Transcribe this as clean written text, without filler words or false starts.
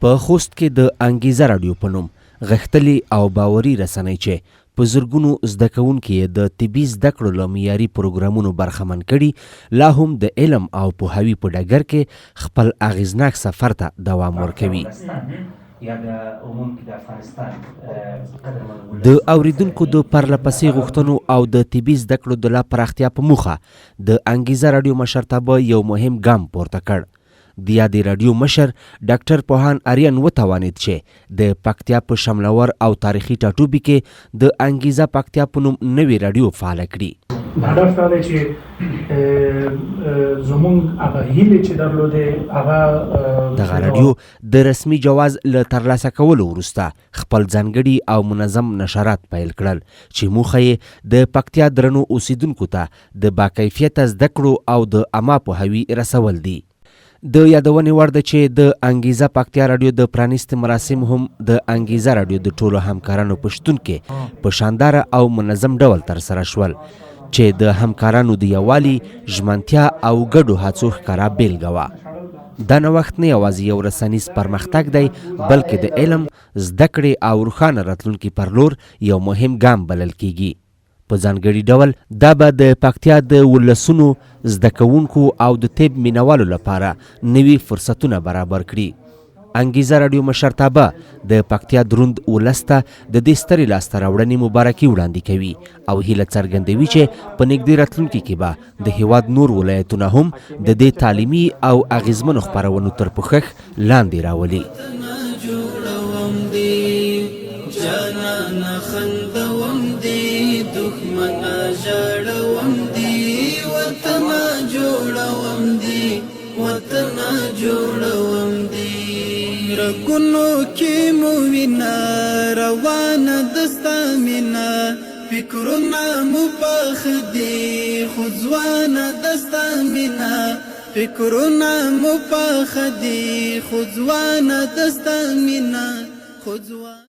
په خوست کې د انګیزه راډیو په نوم غښتلې او باوري رسنۍ چې په زرګونو زده کوونکي یې د طبي زده کړو له معیاري پروګرامونو برخمن کړي، لا هم د علم او پوهاوي په ډګر کې خپل اغېزناک سفر ته دوام ورکوي. د اورېدونکو د پرلپسې غوښتنو او د طبي زده کړو د لا پراختیا په موخه د انګیزه راډیو مشرتابه یو مهم ګام پورته کړ. د یادې راډیو مشر ډاکټر پوهان اریان وتوانید چې د پکتیا په شملور او تاریخي ټاټوبي کې د انګیزه پکتیا په نوم نوې راډیو فعاله کړي. هدف دا دی چې زمونږ هغه هیلې چې درلودې هغه دغه راډیو د رسمي جواز له ترلاسه کولو وروسته خپل ځانګړي او منظم نشرات پیل کړل چې موخه یې د پکتیا درنو اوسیدونکو ته د باکیفیته زده کړو او د عامه پوهاوي رسول دي. د یادونې وړ ده چې د انګیزه پکتیا راډیو د پرانیستې مراسم هم د انګیزه راډیو د ټولو همکارانو په شتون کې په شانداره او منظم ډول ترسره شول چې د همکارانو د یووالي، ژمنتیا او ګډو هڅو ښکاره بېلګه وه. دا نوښت نه یوازې یو رسنیز پرمختګ دی، بلکې د علم، زده کړې او روښانه راتلونکي پر لور یو مهم ګام بلل کېږي. په ځانګړي ډول دا به د پکتیا د ولسونو، زده کوونکو او د طب مینوالو لپاره نوي فرصتونه برابر کړي. انګیزه راډیو مشرتابه د پکتیا دروند ولس ته د دې سترې لاسته راوړنې مبارکي وړاندې کوي او هیله څرګندوي چې په نږدې راتلونکي کې به د هېواد نور ولایتونه هم د دې تعلیمي او اغېزمنو خپرونو تر پوښښ لاندې راولي. رګونو کې مو وینه روانه د ستا مینه فکرونه مو پاخه دي خو ځوانه د ستا مینه فکرونه مو پاخه دي خو ځوانه د ستا مینه خو ځوانه.